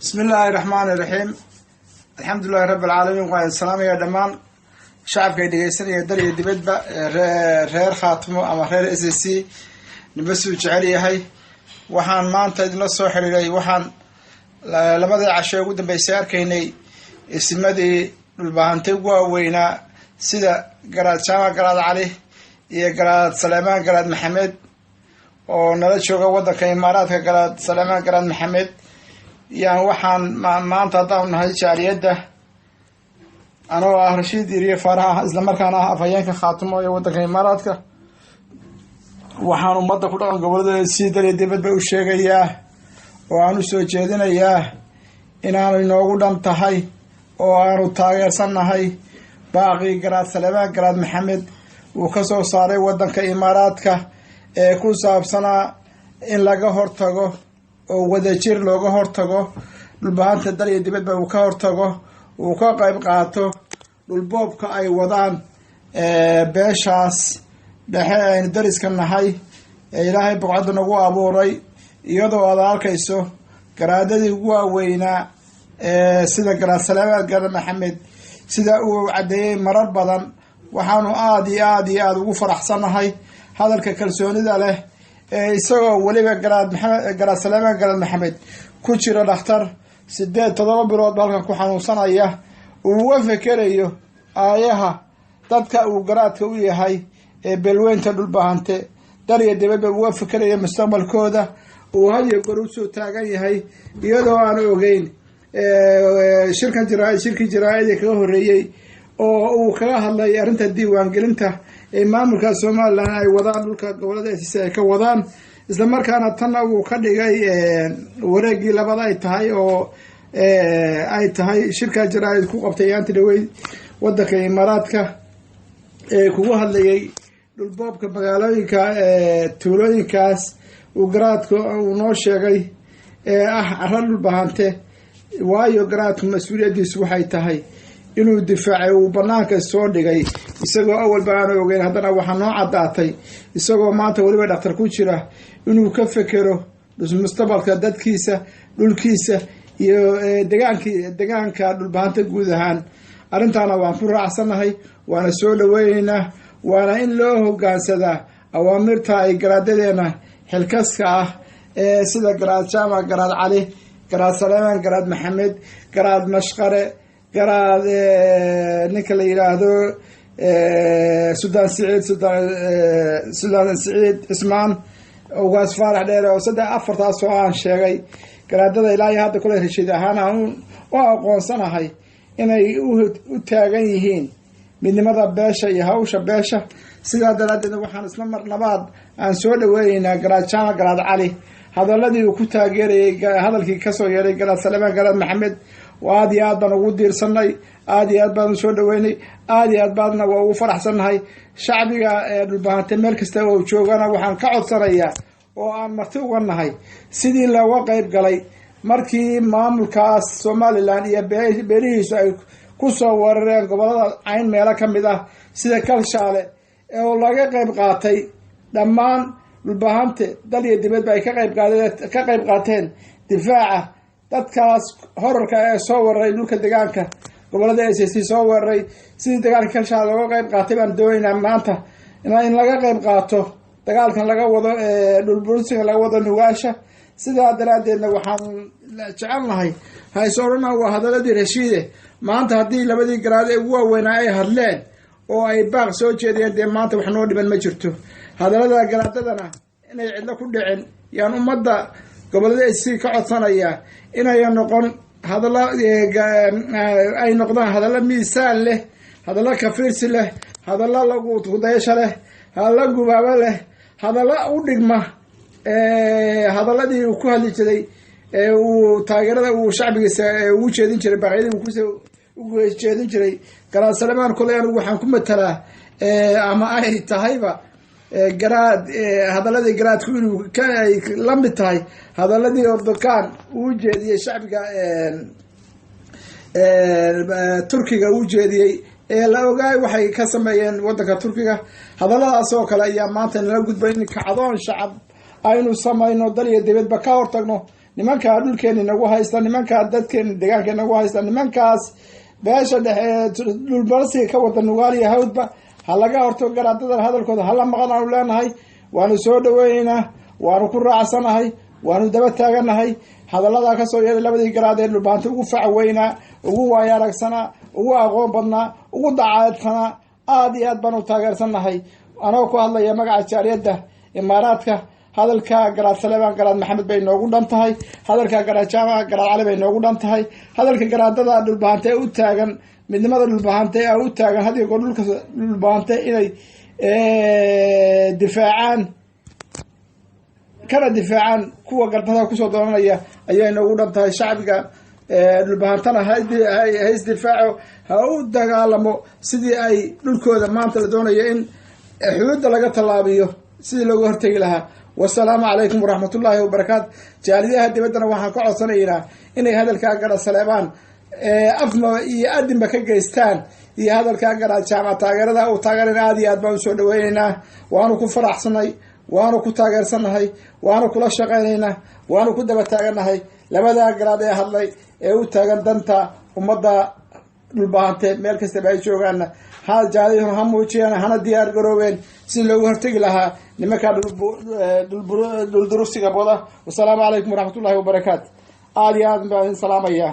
Bismi illaahi raxmaani raxiim. Alxamdulilahi rabbi alcaalamiin. Waan salaamaya dhammaan shacabka ay dhegeysanaya dal iyo dibadba, reer Khaatimo ama reer SSC, ninba suu jecel yahay. Waxaan maanta idinla soo xiriiray, waxaan labadii casho ugu dambeysay arkaynay isimadii Dhulbahantay ugu waaweynaa, sida Garaad Jaamac Garaad Cali iyo Garaad Saleymaan Garaad Maxamed oo nala jooga waddanka Imaaraadka. Garaad Saleymaan Garaad Maxamed yaan waxaan maanta haddaan nahay jaaliyadda, anoo ah Rashiid Iriye Faarax, islamarkaana ah afhayeenka Khaatimo ee waddanka Imaaraadka, waxaan ummadda ku dhaqan gobolada si dal iyo dibadba u sheegayaa oo aan u soo jeedinayaa inaanu inoogu dhan tahay oo aanu taageersannahay baaqii Garaad Saleymaan Garaad Maxamed uu ka soo saaray waddanka Imaaraadka ee ku saabsanaa in laga hortago oo wadajir looga hortago Dhulbahanta dal iyo dibadba uu ka hortago, uu ka qayb qaato dhulboobka ay wadaan beeshaas dhexe aynu dariska nahay ee Ilaahay boqcadda nagu abuuray. Iyadoo aad arkayso garaadadii ugu waaweynaa sida Garaad Saleymaan Garaad Maxamed, sida uu caddeeyey marar badan, waxaanu aada iyo aada iyo aada ugu faraxsannahay hadalka kalsoonida leh ee isagoo weliba Garaad Maxamed, Garaad Saleymaan Garaad Maxamed, ku jira dhakhtar 8 7 bilood ba halkan ku xanuunsanaya, uu uga fekerayo aayaha dadka uu garaadka u yahay ee beelweynta Dhulbahante dal iyo dibadba, uga fekeraya mustaqbalkooda, uu had iyo goor usoo taagan yahay, iyadoo aan ogeyn shirkan jira shirkii jaraa-ida kaga horreeyey oo uu kaga hadlay arrinta diiwaangelinta ee maamulka Somaliland ay wadaan dhulka gobolada SSC ay ka wadaan, islamarkaana tanna uu ka dhigay wareegii labada ay tahay oo ay tahay shirka jaraa-id ku qabtay yaanti dhaweyd wadanka Imaaraadka ee kugu hadlayay dhulboobka magaalooyinka tuulooyinkaas uu garaadka uu noo sheegay ee ah cara Dhulbahante. Waayo, garaadku mas-uuliyaddiisu waxay tahay inuu difaacay, uu banaanka soo dhigay isagoo awalba aanu ogeyn. Haddana waxaa noo caddaatay isagoo maanta weliba dhakhtar ku jira inuu ka fekero mustaqbalka dadkiisa, dhulkiisa iyo degaanki degaanka Dhulbahanta guud ahaan. Arrintaana waan ku raacsannahay, waana soo dhaweyneynaa, waana in loo hogaansadaa awaamirta ay garaadadeena xilkaska ah ee sida Garaad Jaamac Garaad Cali, Garaad Saleymaan Garaad Maxamed, Garaad Mashqare, Garaad ninka la yidhaahdo Suldaan Siciid, Suldaan Siciid Cismaan, Ugaas Faarax Dheere, oo saddex afartaas oo aan sheegay garaadada ilaa iyo hadda kule Rashiid ahaan aan u aqoonsanahay inay u taagan yihiin midnimada beesha iyo hawsha beesha. Sidaa daraaddeed waxaan isla mar labaad aan soo dhaweyneynaa Garaad Jaamac Garaad Cali hadaladii uu ku taageerayay hadalkii kasoo yeeray Garaad Saleymaan Garaad Maxamed. Aada iyo aad baan ugu diirsanay, aada iyo aad baan usoo dhaweynay, aada iyo aad baadna waa ugu faraxsannahay. Shacbiga ee Dhulbahante meel kasta oo joogana waxaan ka codsanayaa oo aan marti uga nahay sidii looga qayb galay markii maamulkaas Somaliland iyo beelihiisu ay ku soo weerareen gobolada Cayn meelo ka mid ah sida Kalshaale, oo laga qayb qaatay dhammaan Dhulbahante dal iyo dibadba ay ka qayb qaateen difaaca dadkaas horarka ee soo weeraray dhulka degaanka gobolada SSC soo weeraray. Sidii dagaalka Kalshaale looga qayb qaatay baan doonaynaa maanta in laga qayb qaato dagaalkan laga wado dhulbursiga laga wado Nugaasha. Sidaa daraaddeedna waxaan jecelnahay, hayse odhana waa hadaladii Rashiide. Maanta haddii labadii garaad ee ugu waaweynaa ay hadleen oo ay baaq soo jeediyeen, dee maanta wax noo dhiban ma jirto. Hadallada garaadadana inay cidlo ku dhicin yaan ummadda gobolada SSC ka codsanayaa, inay noqon hadallo, ay noqdaan hadallo miisaan leh, hadallo kafiirsi leh, hadallo lagu kudayasho leh, hadallo gubaabo leh, hadallo u dhigma hadalladii uu ku hadli jiray ee uu taageerada uu shacbigiisa ugu jeedin jiray, baaqyadii uu kus ugu jeedin jiray Garaad Salemaan. Koley anigu waxaan ku matalaa ama ay tahayba garaad hadaladii garaadku inuu ka ay la mid tahay hadaladii Erdogan uu jeediyey shacbiga Turkiga uu jeediyey ee la ogaay waxay ka sameeyeen wadanka Turkiga. Hadalladaas oo kale ayaa maanta nala gudbay in kacdoon shacab aynu samayno, dal iyo dibadba ka hortagno. Nimankaa dhulkeeni nagu haysta, nimankaa dadkeeni deegaanka nagu haysta, nimankaas beesha dhexe dhulbarsiga ka wada Nugaal iyo Hawdba ha laga horto. Garaadadan hadalkooda hala maqan aanu leenahay. Waanu soo dhaweyneynaa, waanu ku raacsanahay, waanu daba taaganahay hadalladaa kasoo yeeday labadii garaad ee Dhulbaanta ugu fac weynaa, ugu waayo aragsanaa, ugu aqoon badnaa, ugu dacaadsanaa. Aada iyo aad baan u taageersannahay. Anagoo ku hadlaya magaca jaaliyadda Imaaraadka, hadalka Garaad Saleebaan Garaad Maxamed bay noogu dhan tahay, hadalka Garaad Jaamaca Garaad Cali bay noogu dhan tahay, hadalka garaadada Dhulbahante ee u taagan midnimada Dhulbahante ee u taagan had iyo goor dhulka Dhulbahante inay difaacaan, kana difaacaan kuwa gardada kusoo doonanaya ayay noogu dhan tahay. Shacbiga Dhulbahantana ha isdifaaco, ha u dagaalamo sidii ay dhulkooda maanta la doonayo in xuduudda laga tallaabiyo sidii looga hortegi lahaa. Wasalaamu calaykum waraxmatullaahi wabarakaatu. Jaaliyaha dibaddana waxaan ka codsanaynaa inay hadalkaa Garaad Saleebaan afma iyo adinba ka geystaan iyo hadalkaa Garaad Jaamac. Taageerada uu taageerana aad iyo aad baan usoo dhaweyneynaa. Waanu ku faraxsanay, waanu ku taageersannahay, waanu kula shaqaynaynaa, waanu ku daba taagannahay labadaa garaad ee hadlay ee u taagan danta ummadda Dhulbahante meel kastaba ay joogaanna. Ha jaaliyuhuna ha muujiyaan, hana diyaar garoobeen sidii loogu hortegi lahaa nimankaa dhuldurugsiga wada. Wasalaamu calaykum waraxmatullahi wabarakaatu. Aada iyo aad baan idin salaamayaa.